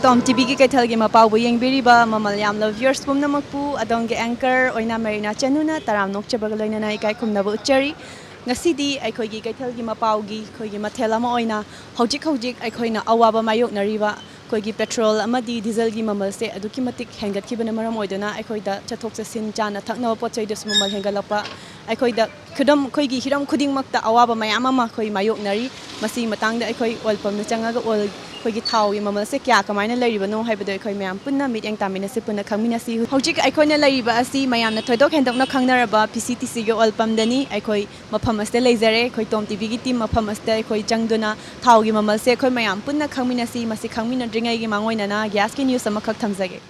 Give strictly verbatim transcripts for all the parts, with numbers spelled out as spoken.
ꯇꯣꯝ ꯇꯤꯚꯤꯒꯤ ꯀꯩꯊꯦꯜꯒꯤ ꯃꯄꯥꯎꯕꯨ ꯌꯦꯡꯕꯤꯔꯤꯕ ꯃꯃꯜ ꯌꯥꯝꯂꯕ viewers ꯄꯨꯝꯅꯃꯛꯄꯨ ꯑꯗꯣꯝꯒꯤ anchor ꯑꯣꯏꯅ ꯃꯦꯔꯤꯅꯥ ꯆꯅꯨꯅ ꯇꯔꯥꯝ ꯅꯣꯛꯆꯕꯒ ꯂꯣꯏꯅꯅ ꯏꯀꯥꯏ ꯈꯨꯝꯅꯕ ꯎꯠꯆꯔꯤ꯫ ꯉꯁꯤꯗꯤ ꯑꯩꯈꯣꯏꯒꯤ ꯀꯩꯊꯦꯜꯒꯤ ꯃꯄꯥꯎꯒꯤ ꯑꯩꯈꯣꯏꯒꯤ ꯃꯊꯦꯜ ꯑꯃ ꯑꯣꯏꯅ ꯍꯧꯖꯤꯛ ꯍꯧꯖꯤꯛ ꯑꯩꯈꯣꯏꯅ ꯑꯋꯥꯕ ꯃꯥꯌꯣꯛꯅꯔꯤꯕ ꯑꯩꯈꯣꯏꯒꯤ petrol ꯑꯃꯗꯤ dieselꯒꯤ ꯃꯃꯜꯁꯦ ꯑꯗꯨꯛꯀꯤ ꯃꯇꯤꯛ ꯍꯦꯟꯒꯠꯈꯤꯕꯅ ꯃꯔꯝ ꯑꯣꯏꯗꯨꯅ ꯑꯩꯈꯣꯏꯗ ꯆꯠꯊꯣꯛ ꯆꯠꯁꯤꯟ, ꯆꯥꯅ ꯊꯛꯅꯕ ꯄꯣꯠ ꯆꯩꯗꯁꯨ ꯃꯃꯜ ꯍꯦꯟꯒꯠꯂꯛꯄ, ꯑꯩꯈꯣꯏꯗ ꯈꯨꯗꯝ, ꯑꯩꯈꯣꯏꯒꯤ ꯍꯤꯔꯝ ꯈꯨꯗꯤꯡꯃꯛꯇ ꯑꯋꯥꯕ ꯃꯌꯥꯝ ꯑꯃ ꯑꯩꯈꯣꯏ ꯃꯥꯌꯣꯛꯅꯔꯤ꯫ ꯃꯁꯤꯒꯤ ꯃꯇꯥꯡꯗ ꯑꯩꯈꯣꯏ oil pumpꯇ ꯆꯪꯉꯒ oil, ꯑꯩꯈꯣꯏꯒꯤ ꯊꯥꯎꯒꯤ ꯃꯃꯜꯁꯦ ꯀꯌꯥ ꯀꯃꯥꯏꯅ ꯂꯩꯔꯤꯕꯅꯣ ꯍꯥꯏꯕꯗꯣ ꯑꯩꯈꯣꯏ ꯃꯌꯥꯝ ꯄꯨꯟꯅ ꯃꯤꯠꯌꯦꯡ ꯇꯥꯃꯤꯟꯅꯁꯤ, ꯄꯨꯟꯅ ꯈꯪꯃꯤꯟꯅꯁꯤ꯫ ꯍꯧꯖꯤꯛ ꯑꯩꯈꯣꯏꯅ ꯂꯩꯔꯤꯕ ꯑꯁꯤ ꯃꯌꯥꯝꯅ ꯊꯣꯏꯗꯣꯛ ꯍꯦꯟꯗꯣꯛꯅ ꯈꯪꯅꯔꯕ P C T Cꯒꯤ oil pumpꯇꯅꯤ꯫ ꯑꯩꯈꯣꯏ ꯃꯐꯝ ꯑꯁꯤꯗ ꯂꯩꯖꯔꯦ꯫ ꯑꯩꯈꯣꯏ ꯇꯣꯝ ꯇꯤꯚꯤꯒꯤ team ꯃꯐꯝ ꯑꯁꯤꯗ ꯑꯩꯈꯣꯏ ꯆꯪꯗꯨꯅ ꯊꯥꯎꯒꯤ ꯃꯃꯜꯁꯦ ꯑꯩꯈꯣꯏ ꯃꯌꯥꯝ ꯄꯨꯟꯅ ꯈꯪꯃꯤꯟꯅꯁꯤ꯫ ꯃꯁꯤ ꯈꯪꯃꯤꯟꯅꯗ꯭ꯔꯤꯉꯩꯒꯤ ꯃꯥꯡꯑꯣꯏꯅꯅ gasꯀꯤ news ꯑꯃꯈꯛ ꯊꯝꯖꯒꯦ꯫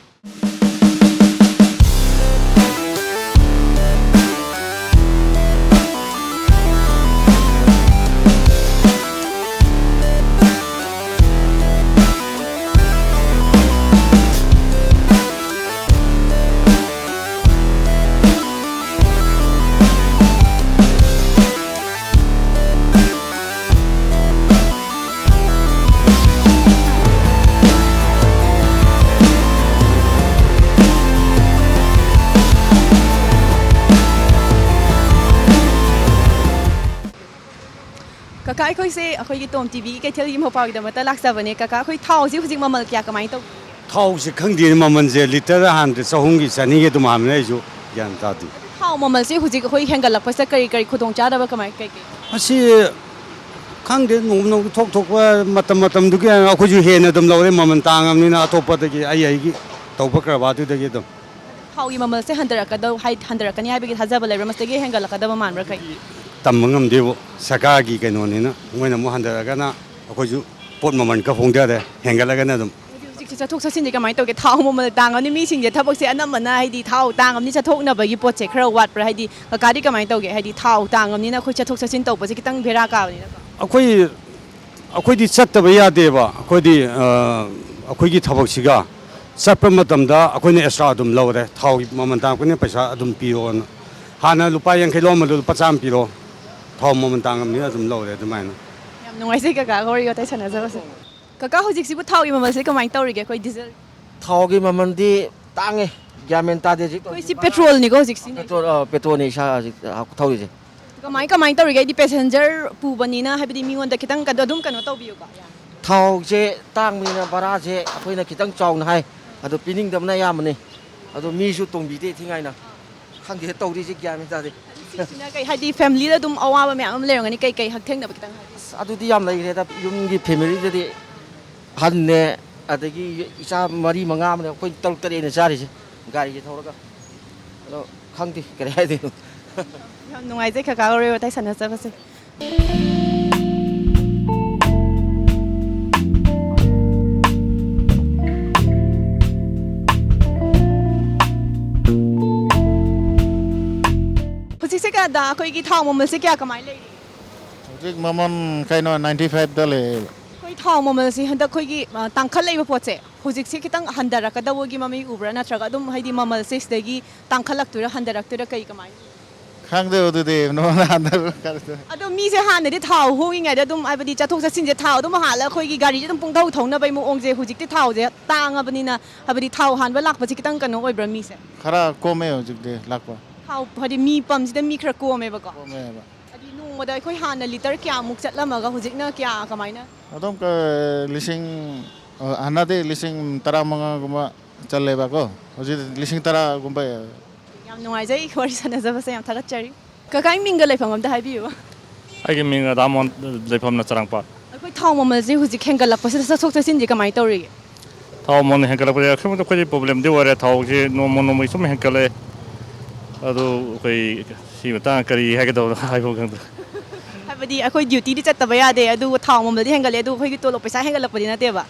ꯀꯀꯥ, ꯑꯩꯈꯣꯏꯁꯦ ꯑꯩꯈꯣꯏꯒꯤ ꯇꯣꯝ ꯇꯤꯚꯤꯒꯤ ꯀꯩꯊꯦꯜꯒꯤ ꯃꯄꯥꯎꯒꯤꯗꯃꯛꯇ ꯂꯥꯛꯆꯕꯅꯦ꯫ ꯀꯀꯥ, ꯑꯩꯈꯣꯏ ꯊꯥꯎꯁꯤ ꯍꯧꯖꯤꯛ ꯃꯃꯜ ꯀꯌꯥ ꯀꯃꯥꯏꯅ ꯇꯧꯒꯦ? ꯊꯥꯎꯁꯦ ꯈꯪꯗꯦꯅꯦ, ꯃꯃꯜꯁꯦ ꯂꯤꯇꯔ ꯍꯥꯟꯅꯗꯤ ꯆꯍꯨꯝꯒꯤ, ꯆꯅꯤꯒꯤ ꯑꯗꯨꯝ ꯍꯥꯟꯕꯅꯦ, ꯑꯩꯁꯨ ꯒ꯭ꯌꯥꯟ ꯇꯥꯗꯦ꯫ ꯊꯥꯎ ꯃꯃꯜꯁꯦ ꯍꯧꯖꯤꯛ ꯑꯩꯈꯣꯏ ꯍꯦꯟꯒꯠꯂꯛꯄꯁꯤꯗ ꯀꯔꯤ ꯀꯔꯤ ꯈꯨꯗꯣꯡꯆꯥꯗꯕ ꯀꯃꯥꯏ, ꯀꯩ ꯀꯩ? ꯃꯁꯤ ꯈꯪꯗꯦ, ꯅꯣꯡꯃ ꯅꯣꯡꯃꯒꯤ ꯊꯣꯛ ꯊꯣꯛꯄ, ꯃꯇꯝ ꯃꯇꯝꯗꯨꯒꯤ ꯑꯩꯈꯣꯏꯁꯨ ꯍꯦꯟꯅ ꯑꯗꯨꯝ ꯂꯧꯔꯦ, ꯃꯃꯜ ꯇꯥꯡꯉꯕꯅꯤꯅ ꯑꯇꯣꯞꯄꯗꯒꯤ, ꯑꯩ ꯑꯩꯒꯤ ꯇꯧꯕ ꯀꯔꯕꯥꯔꯗꯨꯗꯒꯤ ꯑꯗꯨꯝ꯫ ꯊꯥꯎꯒꯤ ꯃꯃꯜꯁꯦ ꯍꯟꯊꯔꯛꯀꯗꯧ-, ꯍꯥꯏ-, ꯍꯟꯊꯔꯛꯀꯅꯤ ꯍꯥꯏꯕꯒꯤ ꯊꯥꯖꯕ ꯂꯩꯕ꯭ꯔꯥ? ꯃꯁꯤꯗꯒꯤ ꯍꯦꯟꯒꯠꯂꯛꯀꯗꯕ ꯃꯥꯟꯕ꯭ꯔꯥ? ꯀꯩ? ꯇꯝꯕ ꯉꯝꯗꯦꯕꯨ, ꯁꯔꯀꯥꯔꯒꯤ ꯀꯩꯅꯣꯅꯤꯅ ꯃꯣꯏꯅ ꯑꯃꯨꯛ ꯍꯟꯊꯔꯒꯅ ꯑꯩꯈꯣꯏꯁꯨ ꯄꯣꯠ ꯃꯃꯜ ꯈꯔ ꯍꯣꯡꯊꯔꯦ, ꯍꯦꯟꯒꯠꯂꯒꯅ ꯑꯗꯨꯝ꯫ ꯍꯧꯖꯤꯛ ꯍꯧꯖꯤꯛꯁꯦ ꯆꯠꯊꯣꯛ ꯆꯠꯁꯤꯟꯗꯤ ꯀꯃꯥꯏꯅ ꯇꯧꯒꯦ? ꯊꯥꯎ ꯃꯃꯜ ꯇꯥꯡꯉꯕꯅꯤ, ꯃꯤꯁꯤꯡꯁꯦ ꯊꯕꯛꯁꯦ ꯑꯅꯝꯕꯅ, ꯍꯥꯏꯗꯤ, ꯊꯥꯎ ꯇꯥꯡꯉꯕꯅꯤ, ꯆꯠꯊꯣꯛꯅꯕꯒꯤ ꯄꯣꯠꯁꯦ ꯈꯔ ꯋꯥꯠꯄ꯭ꯔꯥ? ꯍꯥꯏꯗꯤ, ꯀꯀꯥꯗꯤ ꯀꯃꯥꯏꯅ ꯇꯧꯒꯦ? ꯍꯥꯏꯗꯤ, ꯊꯥꯎ ꯇꯥꯡꯉꯕꯅꯤꯅ ꯑꯩꯈꯣꯏ ꯆꯠꯊꯣꯛ ꯆꯠꯁꯤꯟ ꯇꯧꯕꯁꯦ ꯈꯤꯇꯪ ꯕꯦꯔꯥ ꯀꯥꯕꯅꯤꯅꯀꯣ꯫ ꯑꯩꯈꯣꯏ, ꯑꯩꯈꯣꯏꯗꯤ ꯆꯠꯇꯕ ꯌꯥꯗꯦꯕ꯫ ꯑꯩꯈꯣꯏꯗꯤ, ꯑ, ꯑꯩꯈꯣꯏꯒꯤ ꯊꯕꯛꯁꯤꯒ ꯆꯠꯄ ꯃꯇꯝꯗ ꯑꯩꯈꯣꯏꯅ extra ꯑꯗꯨꯝ ꯂꯧꯔꯦ꯫ ꯊꯥꯎꯒꯤ ꯃꯃꯜ ꯇꯥꯡꯉꯛꯄꯅꯤꯅ ꯄꯩꯁꯥ ꯑꯗꯨꯝ ꯄꯤꯌꯣꯅ꯫ ꯍꯥꯟꯅ ꯂꯨꯄꯥ ꯌꯥꯡꯈꯩ ꯂꯧꯔꯝꯕꯗꯣ ꯂꯨꯄꯥ ꯆꯥꯝꯃ ꯄꯤꯔꯣ꯫ ꯊꯥꯎ ꯃꯃꯜ ꯇꯥꯡꯉꯕꯅꯤꯅ ꯑꯗꯨꯝ ꯂꯧꯔꯦ ꯑꯗꯨꯃꯥꯏꯅ꯫ ꯌꯥꯝ ꯅꯨꯡꯉꯥꯏꯖꯩ ꯀꯀꯥ, ꯋꯥꯔꯤ ꯋꯥꯇꯥꯏ ꯁꯥꯟꯅꯖꯕꯁꯦ꯫ ꯀꯀꯥ, ꯍꯧꯖꯤꯛꯁꯤꯕꯨ ꯊꯥꯎꯒꯤ ꯃꯃꯜꯁꯦ ꯀꯃꯥꯏꯅ ꯇꯧꯔꯤꯒꯦ? ꯑꯩꯈꯣꯏ ꯗꯤꯖꯜ, ꯊꯥꯎꯒꯤ ꯃꯃꯜꯗꯤ ꯇꯥꯡꯉꯦ, ꯒ꯭ꯌꯥꯟ ꯃꯦꯟ ꯇꯥꯗꯦ ꯍꯧꯖꯤꯛ꯫ ꯑꯩꯈꯣꯏ ꯁꯤ ꯄꯦꯇ꯭ꯔꯣꯜꯅꯤꯀꯣ ꯍꯧꯖꯤꯛꯁꯤ꯫ ꯄꯦꯇ꯭ꯔꯣꯜ ꯑ, ꯄꯦꯇ꯭ꯔꯣꯜꯅꯤ ꯏꯁꯥ ꯍꯧꯖꯤꯛ ꯊꯧꯔꯤꯁꯦ꯫ ꯀꯃꯥꯏ ꯀꯃꯥꯏꯅ ꯇꯧꯔꯤꯒꯦ? ꯑꯩꯗꯤ ꯄꯦꯁꯦꯟꯖꯔ ꯄꯨꯕꯅꯤꯅ, ꯍꯥꯏꯕꯗꯤ ꯃꯤꯉꯣꯟꯗ ꯈꯤꯇꯪ ꯀꯩꯅꯣ, ꯑꯗꯨꯝ ꯀꯩꯅꯣ ꯇꯧꯕꯤꯌꯨꯀꯣ꯫ ꯊꯥꯎꯁꯦ ꯇꯥꯡꯕꯅꯤꯅ ꯚꯔꯥꯁꯦ ꯑꯩꯈꯣꯏꯅ ꯈꯤꯇꯪ ꯆꯥꯎꯅ ꯍꯥꯏ, ꯑꯗꯣ ꯄꯤꯅꯤꯡꯗꯕꯅ ꯑꯌꯥꯝꯕꯅꯤ꯫ ꯑꯗꯣ ꯃꯤꯁꯨ ꯇꯣꯡꯕꯤꯗꯦ ꯊꯤꯉꯥꯏꯅ꯫ ꯈꯪꯗꯦ ꯇꯧꯔꯤꯁꯦ, ꯒ꯭ꯌꯥꯟ ꯃꯦꯟ ꯇꯥꯗꯦ꯫ ꯁꯤꯁꯤꯅ ꯀꯩ, ꯍꯥꯏꯗꯤ ꯐꯦꯃꯤꯂꯤꯗ ꯑꯗꯨꯝ ꯑꯋꯥꯕ ꯃꯌꯥꯝ ꯑꯃ ꯂꯩꯔꯝꯒꯅꯤ, ꯀꯩ ꯀꯩ ꯍꯛꯊꯦꯡꯅꯕ ꯈꯤꯇꯪ ꯍꯥꯏꯕꯤꯌꯨ꯫ ꯑꯁ, ꯑꯗꯨꯗꯤ ꯌꯥꯝ ꯂꯩꯈ꯭ꯔꯦꯗ꯫ ꯌꯨꯝꯒꯤ ꯐꯦꯃꯤꯂꯤꯗꯗꯤ ꯑꯍꯟꯅꯦ, ꯑꯗꯒꯤ ꯏꯆꯥ ꯃꯔꯤ ꯃꯉꯥ ꯑꯃꯅꯦ, ꯑꯩꯈꯣꯏ ꯇꯔꯨꯛ ꯇꯔꯦꯠꯅꯦ ꯆꯥꯔꯤꯁꯦ ꯒꯥꯔꯤꯁꯦ ꯊꯧꯔꯒ꯫ ꯑꯗꯣ ꯈꯪꯗꯦ ꯀꯔꯤ ꯍꯥꯏꯗꯣꯏꯅꯣ꯫ ꯌꯥꯝ ꯅꯨꯡꯉꯥꯏꯖꯩ ꯀꯀꯥꯒ ꯋꯥꯔꯤ ꯋꯥꯇꯥꯏ ꯁꯥꯟꯅꯖꯕꯁꯦ꯫ ꯍꯧꯖꯤꯛꯁꯦ ꯀꯌꯥꯗ, ꯑꯩꯈꯣꯏꯒꯤ ꯊꯥꯎ ꯃꯃꯜꯁꯦ ꯀꯌꯥ ꯀꯃꯥꯏꯅ ꯂꯩꯔꯤ? ꯍꯧꯖꯤꯛ ꯃꯃꯜ ꯀꯩꯅꯣ ꯅꯥꯏꯟꯇꯤ ꯐꯥꯏꯚꯇ ꯂꯩꯌꯦꯕ꯫ ꯑꯩꯈꯣꯏ ꯊꯥꯎ ꯃꯃꯜꯁꯤ ꯍꯟꯗꯛ ꯑꯩꯈꯣꯏꯒꯤ, ꯑ, ꯇꯥꯡꯈꯠꯂꯛꯏꯕ ꯄꯣꯠꯁꯦ ꯍꯧꯖꯤꯛꯁꯦ ꯈꯤꯇꯪ ꯍꯟꯊꯔꯛꯀꯗꯕꯒꯤ ꯃꯃꯤ ꯎꯕ꯭ꯔꯥ, ꯅꯠꯇ꯭ꯔꯒ ꯑꯗꯨꯝ ꯍꯥꯏꯗꯤ ꯃꯃꯜꯁꯦ ꯁꯤꯗꯒꯤ ꯇꯥꯡꯈꯠꯂꯛꯇꯣꯏꯔꯥ, ꯍꯟꯊꯔꯛꯇꯣꯏꯔꯥ, ꯀꯩ ꯀꯃꯥꯏꯅ? ꯈꯪꯗꯦ ꯑꯗꯨꯗꯤ ꯅꯉꯣꯟꯗ ꯍꯟꯊꯕ ꯈꯔꯗ꯫ ꯑꯗꯣ ꯃꯤꯁꯦ ꯍꯥꯟꯅꯗꯤ ꯊꯥꯎ ꯍꯣꯡꯉꯤꯉꯩꯗ ꯑꯗꯨꯝ, ꯍꯥꯏꯕꯗꯤ ꯆꯠꯊꯣꯛ ꯆꯠꯁꯤꯟꯁꯦ ꯊꯥꯎ ꯑꯗꯨꯝ ꯍꯥꯜꯂꯒ ꯑꯩꯈꯣꯏꯒꯤ ꯒꯥꯔꯤꯁꯦ ꯑꯗꯨꯝ ꯄꯨꯡꯊꯧ ꯊꯧꯅꯕꯒꯤ ꯃꯑꯣꯡꯁꯦ ꯍꯧꯖꯤꯛꯇꯤ ꯊꯥꯎꯁꯦ ꯇꯥꯡꯉꯕꯅꯤꯅ, ꯍꯥꯏꯕꯗꯤ ꯊꯥꯎ ꯍꯥꯟꯕ ꯂꯥꯛꯄꯁꯦ ꯈꯤꯇꯪ ꯀꯩꯅꯣ ꯑꯣꯏꯕ꯭ꯔꯥ ꯃꯤꯁꯦ? ꯈꯔ ꯀꯣꯝꯃꯦ ꯍꯧꯖꯤꯛꯇꯤ ꯂꯥꯛꯄ꯫ ꯊꯥꯎ ꯍꯥꯏꯗꯤ ꯃꯤ ꯄꯝꯁꯤꯗ ꯃꯤ ꯈꯔ ꯀꯣꯝꯃꯦꯕꯀꯣ꯫ ꯀꯣꯝꯃꯦꯕ꯫ ꯍꯥꯏꯗꯤ ꯅꯣꯡꯃꯗ ꯑꯩꯈꯣꯏ ꯍꯥꯟꯅ ꯂꯤꯇꯔ ꯀꯌꯥꯃꯨꯛ ꯆꯠꯂꯝꯃꯒ ꯍꯧꯖꯤꯛꯅ ꯀꯌꯥ ꯀꯃꯥꯏꯅ? ꯑꯗꯨꯝ ꯀ- ꯂꯤꯁꯤꯡ ꯑ, ꯍꯥꯟꯅꯗꯤ ꯂꯤꯁꯤꯡ ꯇꯔꯥꯃꯉꯥꯒꯨꯝꯕ ꯆꯜꯂꯦꯕꯀꯣ, ꯍꯧꯖꯤꯛ ꯂꯤꯁꯤꯡ ꯇꯔꯥꯒꯨꯝꯕ꯫ ꯌꯥꯝ ꯅꯨꯡꯉꯥꯏꯖꯩ ꯋꯥꯔꯤ ꯁꯥꯟꯅꯖꯕꯁꯦ, ꯌꯥꯝ ꯊꯥꯒꯠꯆꯔꯤ꯫ ꯀꯀꯥꯒꯤ ꯃꯤꯡꯒ ꯂꯩꯐꯝ ꯑꯝꯇ ꯍꯥꯏꯕꯤꯌꯨ꯫ ꯑꯩꯒꯤ ꯃꯤꯡ ꯔꯥꯙꯥꯃꯣꯍꯟ, ꯂꯩꯐꯝꯅ ꯆꯔꯥꯡꯄꯥꯠ꯫ ꯑꯩꯈꯣꯏ ꯊꯥꯎ ꯃꯃꯜꯁꯦ ꯍꯧꯖꯤꯛ ꯍꯦꯟꯒꯠꯂꯛꯄꯁꯤꯗ ꯆꯠꯊꯣꯛ ꯆꯠꯁꯤꯟꯁꯦ ꯀꯃꯥꯏꯅ ꯇꯧꯔꯤꯒꯦ? ꯊꯥꯎ ꯃꯃꯜ ꯍꯦꯟꯒꯠꯂꯛꯄꯁꯦ ꯑꯁꯦꯡꯕꯗ ꯑꯩꯈꯣꯏꯗꯤ ꯄ꯭ꯔꯣꯕ꯭ꯂꯦꯝꯗꯤ ꯑꯣꯏꯔꯦ꯫ ꯊꯥꯎꯁꯤ ꯅꯣꯡꯃ ꯅꯣꯡꯃꯒꯤ ꯁꯨꯝ ꯍꯦꯟꯒꯠꯂꯛꯑꯦ꯫ ꯑꯗꯨ ꯑꯩꯈꯣꯏ ꯁꯤ ꯃꯇꯥꯡꯗ ꯀꯔꯤ ꯍꯥꯏꯒꯗꯧꯅꯣ ꯍꯥꯏꯕ ꯈꯪꯗ꯭ꯔꯦ꯫ ꯍꯥꯏꯕꯗꯤ ꯑꯩꯈꯣꯏ ꯗ꯭ꯌꯨꯇꯤꯗꯤ ꯆꯠꯇꯕ ꯌꯥꯗꯦ, ꯑꯗꯨꯒ ꯊꯥꯎ ꯃꯃꯜꯗꯤ ꯍꯦꯟꯒꯠꯂꯦ, ꯑꯗꯨ ꯑꯩꯈꯣꯏꯒꯤ ꯇꯣꯂꯣꯞ ꯄꯩꯁꯥ ꯍꯦꯟꯒꯠꯂꯛꯄꯗꯤ ꯅꯠꯇꯦꯕ꯫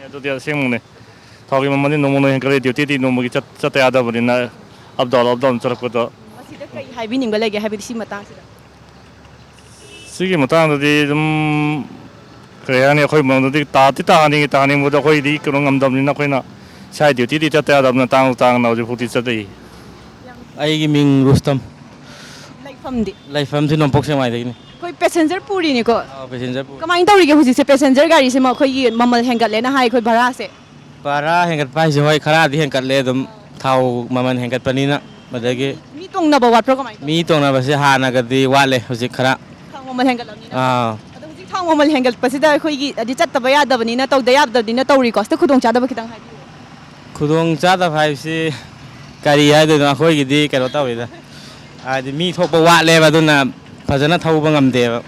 ꯑꯗꯨꯗꯤ ꯑꯁꯦꯡꯕꯅꯦ꯫ ꯊꯥꯎꯒꯤ ꯃꯃꯜꯗꯤ ꯅꯣꯡꯃ ꯅꯣꯡꯃꯒꯤ ꯍꯦꯟꯒꯠꯂꯛꯑꯦ, ꯗ꯭ꯌꯨꯇꯤꯗꯤ ꯅꯣꯡꯃꯒꯤ ꯆꯠ ꯆꯠꯇ ꯌꯥꯗꯕꯅꯤꯅ, ꯑꯞ ꯗꯥꯎꯟ ꯑꯞ ꯗꯥꯎꯟ ꯆꯠꯂꯛꯄꯗꯣ꯫ ꯃꯁꯤꯗ ꯀꯔꯤ ꯍꯥꯏꯕꯤꯅꯤꯡꯕ ꯂꯩꯒꯦ, ꯍꯥꯏꯕꯗꯤ ꯁꯤ ꯃꯇꯥꯡꯁꯤꯗ? ꯁꯤꯒꯤ ꯃꯇꯥꯡꯗꯗꯤ ꯑꯗꯨꯝ ꯀꯔꯤ ꯍꯥꯏꯅꯤ, ꯑꯩꯈꯣꯏ ꯃꯔꯝꯗꯗꯤ ꯇꯥꯗꯤ ꯇꯥꯍꯟꯅꯤꯡꯉꯤ, ꯇꯥꯍꯟꯅꯤꯡꯕꯗꯣ ꯑꯩꯈꯣꯏꯗꯤ ꯀꯩꯅꯣ ꯉꯝꯗꯕꯅꯤꯅ, ꯑꯩꯈꯣꯏꯅ ꯏꯁꯥꯒꯤ ꯗ꯭ꯌꯨꯇꯤꯗꯤ ꯆꯠꯇ ꯌꯥꯗꯕꯅꯤꯅ ꯇꯥꯡꯅ ꯇꯥꯡꯅ ꯍꯧꯖꯤꯛꯐꯥꯎꯗꯤ ꯆꯠꯂꯤ꯫ ꯑꯩꯒꯤ ꯃꯤꯡ ꯔꯨꯁꯇꯝ꯫ ꯂꯩꯐꯝꯗꯤ? ꯂꯩꯐꯝꯁꯤ ꯅꯣꯡꯄꯣꯛ ꯁꯦꯛꯃꯥꯏꯗꯒꯤꯅꯤ꯫ ꯑꯩꯈꯣꯏ ꯄꯦꯁꯦꯟꯖꯔ ꯄꯨꯔꯤꯅꯤꯀꯣ꯫ ꯑꯥ, ꯄꯦꯁꯦꯟꯖꯔ ꯄꯨ- ꯀꯃꯥꯏꯅ ꯇꯧꯔꯤꯒꯦ ꯍꯧꯖꯤꯛꯁꯦ? ꯄꯦꯁꯦꯟꯖꯔ ꯒꯥꯔꯤꯁꯤꯃ ꯑꯩꯈꯣꯏꯒꯤ ꯃꯃꯜ ꯍꯦꯟꯒꯠꯂꯦꯅ ꯍꯥꯏ, ꯑꯩꯈꯣꯏ ꯚꯔꯥꯁꯦ꯫ ꯚꯔꯥ ꯍꯦꯟꯒꯠꯄ ꯍꯥꯏꯁꯦ, ꯍꯣꯏ, ꯈꯔꯗꯤ ꯍꯦꯟꯒꯠꯂꯦ ꯑꯗꯨꯝ, ꯊꯥꯎ ꯃꯃꯜ ꯍꯦꯟꯒꯠꯄꯅꯤꯅ꯫ ꯑꯗꯒꯤ ꯃꯤ ꯇꯣꯡꯅꯕ ꯋꯥꯠꯄ꯭ꯔꯣ, ꯀꯃꯥꯏꯅ ꯇꯧꯏ? ꯃꯤ ꯇꯣꯡꯅꯕꯁꯦ ꯍꯥꯟꯅꯒꯗꯤ ꯋꯥꯠꯂꯦ, ꯍꯧꯖꯤꯛ ꯈꯔ꯫ ꯊꯥꯎ ꯃꯃꯜ ꯍꯦꯟꯒꯠꯂꯕꯅꯤꯅ꯫ ꯑꯥ, ꯑꯗꯣ ꯍꯧꯖꯤꯛ ꯊꯥꯎ ꯃꯃꯜ ꯍꯦꯟꯒꯠꯄꯁꯤꯗ ꯑꯩꯈꯣꯏꯒꯤ ꯍꯥꯏꯗꯤ ꯆꯠꯇꯕ ꯌꯥꯗꯕꯅꯤꯅ, ꯇꯧꯗ ꯌꯥꯗꯕꯅꯤꯅ ꯇꯧꯔꯤꯀꯣ꯫ ꯁꯤꯗ ꯈꯨꯗꯣꯡꯆꯥꯗꯕ ꯈꯤꯇꯪ ꯍꯥꯏꯕꯤꯌꯨ꯫ ꯈꯨꯗꯣꯡ ꯆꯥꯗꯕ ꯍꯥꯏꯕꯁꯤ ꯀꯔꯤ ꯍꯥꯏꯗꯣꯏꯅꯣ? ꯑꯩꯈꯣꯏꯒꯤꯗꯤ ꯀꯩꯅꯣ ꯇꯧꯋꯤꯗ, ꯍꯥꯏꯗꯤ ꯃꯤ ꯊꯣꯛꯄ ꯋꯥꯠꯂꯦꯕ, ꯑꯗꯨꯅ ꯐꯖꯅ ꯊꯧꯕ ꯉꯝꯗꯦꯕ꯫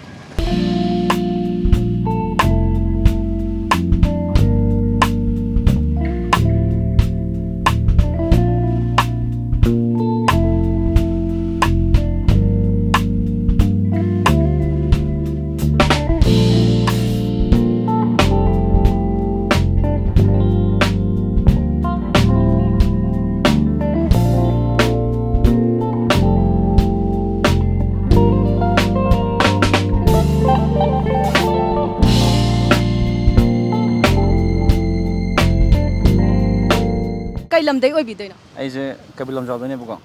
ꯀꯩ ꯂꯝꯗꯩ ꯑꯣꯏꯕꯤꯗꯣꯏꯅꯣ? ꯑꯩꯁꯦ ꯀꯩꯕꯨꯜ ꯂꯝꯖꯥꯎꯗꯩꯅꯦꯕꯀꯣ꯫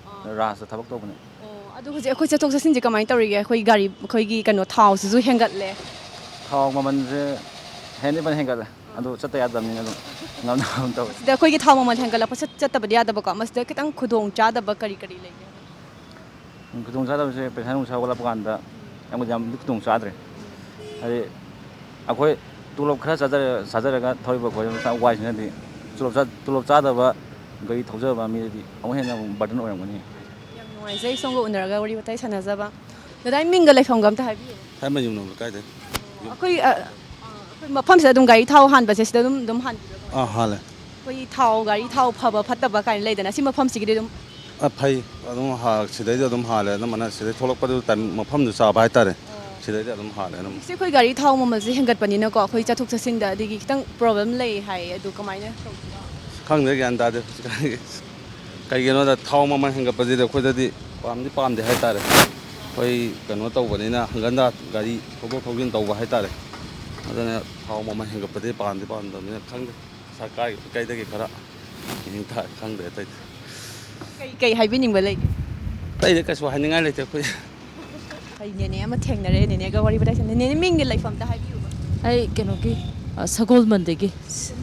ꯔꯥꯖꯇ ꯊꯕꯛ ꯇꯧꯕꯅꯦ꯫ ꯑꯣ, ꯑꯗꯨ ꯍꯧꯖꯤꯛ ꯑꯩꯈꯣꯏ ꯆꯠꯊꯣꯛ ꯆꯠꯁꯤꯟꯁꯦ ꯀꯃꯥꯏꯅ ꯇꯧꯔꯤꯒꯦ? ꯑꯩꯈꯣꯏ ꯒꯥꯔꯤ, ꯑꯩꯈꯣꯏꯒꯤ ꯀꯩꯅꯣ, ꯊꯥꯎꯁꯤꯁꯨ ꯍꯦꯟꯒꯠꯂꯦ꯫ ꯊꯥꯎ ꯃꯃꯜꯁꯦ ꯍꯦꯟꯗꯤ ꯐꯖꯅ ꯍꯦꯟꯒꯠꯂꯦ꯫ ꯑꯗꯨ ꯆꯠꯇ ꯌꯥꯗꯕꯅꯤꯅ ꯑꯗꯨꯝ ꯉꯝꯅꯕ ꯑꯗꯨꯝ ꯇꯧꯋꯦ꯫ ꯁꯤꯗ ꯑꯩꯈꯣꯏꯒꯤ ꯊꯥꯎ ꯃꯃꯜ ꯍꯦꯟꯒꯠꯂꯛꯄ ꯆꯠ-, ꯆꯠꯇꯕꯗꯤ ꯌꯥꯗꯕꯀꯣ꯫ ꯃꯁꯤꯗ ꯈꯤꯇꯪ ꯈꯨꯗꯣꯡ ꯆꯥꯗꯕ ꯀꯔꯤ ꯀꯔꯤ ꯂꯩꯒꯦ? ꯈꯨꯗꯣꯡ ꯆꯥꯗꯕꯁꯦ ꯄꯩꯁꯥ ꯅꯨꯡꯁꯥ ꯋꯥꯠꯂꯛꯄ ꯀꯥꯟꯗ ꯌꯥꯝ, ꯌꯥꯝꯗꯤ ꯈꯨꯗꯣꯡ ꯆꯥꯗ꯭ꯔꯦ꯫ ꯍꯥꯏꯗꯤ ꯑꯩꯈꯣꯏ ꯇꯣꯂꯣꯞ ꯈꯔ ꯆꯥꯖꯔ-, ꯆꯥꯖꯔꯒ ꯊꯧꯔꯤꯕ ꯑꯩꯈꯣꯏ ꯃꯆꯥ ꯋꯥꯏꯁꯤꯅꯗꯤ ꯇꯣꯂꯣꯞ ꯆꯥ-, ꯇꯣꯂꯣꯞ ꯆꯥꯗꯕ ꯒꯥꯔꯤ ꯊꯧꯖꯕ ꯃꯤꯗꯗꯤ ꯑꯃꯨꯛ ꯍꯦꯟꯅ ꯑꯃꯨꯛ ꯕꯔꯗꯟ ꯑꯣꯏꯔꯝꯒꯅꯤ꯫ ꯌꯥꯝ ꯅꯨꯡꯉꯥꯏꯖꯩ ꯁꯣꯝꯒ ꯎꯅꯔꯒ ꯋꯥꯔꯤ ꯋꯥꯇꯥꯏ ꯁꯥꯟꯅꯖꯕ꯫ ꯗꯗꯥ, ꯃꯤꯡꯒ ꯂꯩꯐꯝꯒ ꯑꯝꯇ ꯍꯥꯏꯕꯤꯌꯨ꯫ ꯊꯥꯏꯃꯌꯨꯝ ꯅꯣꯡ ꯂꯩꯀꯥꯏꯗꯩ꯫ ꯑꯩꯈꯣꯏ, ꯑ, ꯑ, ꯑꯩꯈꯣꯏ ꯃꯐꯝꯁꯤꯗ ꯑꯗꯨꯝ ꯒꯥꯔꯤ ꯊꯥꯎ ꯍꯥꯟꯕꯁꯦ ꯁꯤꯗ ꯑꯗꯨꯝ, ꯑꯗꯨꯝ ꯍꯥꯟꯕꯤꯕ꯭ꯔꯥ? ꯑꯥ, ꯍꯥꯜꯂꯦ꯫ ꯑꯩꯈꯣꯏ ꯊꯥꯎ, ꯒꯥꯔꯤ ꯊꯥꯎ ꯐꯕ ꯐꯠꯇꯕ ꯀꯥꯏꯅ ꯂꯩꯗꯅ, ꯁꯤ ꯃꯐꯝꯁꯤꯒꯤꯗꯤ ꯑꯗꯨꯝ? ꯑ, ꯐꯩ꯫ ꯑꯗꯨꯝ ꯍꯥ-, ꯁꯤꯗꯩꯗ ꯑꯗꯨꯝ ꯍꯥꯜꯂꯦ꯫ ꯑꯅꯝꯕꯅ ꯁꯤꯗꯩ ꯊꯣꯛꯂꯛꯄꯗꯨ ꯇꯥꯏꯝ-, ꯃꯐꯝꯗꯨ ꯆꯥꯕ ꯍꯥꯏꯇꯥꯔꯦ꯫ ꯁꯤꯗꯩꯗ ꯑꯗꯨꯝ ꯍꯥꯜꯂꯦ ꯑꯅꯝꯕ꯫ ꯁꯤ ꯑꯩꯈꯣꯏ ꯒꯥꯔꯤ ꯊꯥꯎ ꯃꯃꯜꯁꯦ ꯍꯦꯟꯒꯠꯄꯅꯤꯅꯀꯣ, ꯑꯩꯈꯣꯏ ꯆꯠꯊꯣꯛ ꯆꯠꯁꯤꯟꯗ ꯑꯗꯒꯤ ꯈꯤꯇꯪ ꯄ꯭ꯔꯣꯕ꯭ꯂꯦꯝ ꯂꯩ ꯍꯥꯏ, ꯑꯗꯨ ꯀꯃꯥꯏꯅ ꯇꯧꯗꯣꯏꯅꯣ? ꯈꯪꯗꯦ, ꯒ꯭ꯌꯥꯟ ꯇꯥꯗꯦ ꯍꯧꯖꯤꯛꯀꯥꯟꯒꯤ꯫ ꯀꯩꯒꯤꯅꯣꯗ ꯊꯥꯎ ꯃꯃꯜ ꯍꯦꯟꯒꯠꯄꯁꯤꯗꯤ ꯑꯩꯈꯣꯏꯗꯗꯤ ꯄꯥꯝꯗꯤ ꯄꯥꯝꯗꯦ ꯍꯥꯏꯇꯥꯔꯦ꯫ ꯑꯩꯈꯣꯏ ꯀꯩꯅꯣ ꯇꯧꯕꯅꯤꯅ, ꯍꯪꯒꯟꯗ ꯒꯥꯔꯤ ꯊꯧꯗꯣꯛ ꯊꯧꯖꯤꯟ ꯇꯧꯕ ꯍꯥꯏꯇꯥꯔꯦ꯫ ꯑꯗꯨꯅ ꯊꯥꯎ ꯃꯃꯜ ꯍꯦꯟꯒꯠꯄꯗꯤ ꯄꯥꯝꯗꯤ ꯄꯥꯝꯗꯕꯅꯤꯅ ꯈꯪꯗꯦ꯫ ꯁꯔꯀꯥꯔꯒꯤ ꯃꯥꯏꯀꯩꯗꯒꯤ ꯈꯔ ꯌꯦꯡ ꯇꯥꯔꯦ, ꯈꯪꯗ꯭ꯔꯦ ꯑꯇꯩꯗꯤ꯫ ꯀꯩ, ꯀꯩ ꯍꯥꯏꯕꯤꯅꯤꯡꯕ ꯂꯩꯒꯦ? ꯑꯇꯩꯗꯤ ꯀꯩꯁꯨ ꯍꯥꯏꯅꯤꯡꯉꯥꯏ ꯂꯩꯇꯦ ꯑꯩꯈꯣꯏ꯫ ꯑꯩ ꯅꯦꯅꯦ ꯑꯃ ꯊꯦꯡꯅꯔꯦ, ꯅꯦꯅꯦꯒ ꯋꯥꯔꯤ ꯋꯥꯇꯥꯏ ꯁꯥꯟꯅ꯫ ꯅꯦꯅꯦ, ꯃꯤꯡꯒꯤ ꯂꯩꯐꯝꯗ ꯍꯥꯏꯕꯤꯌꯨꯕ꯫ ꯑꯩ ꯀꯩꯅꯣꯒꯤ, ꯑ, ꯁꯒꯣꯜꯕꯟꯗꯒꯤ꯫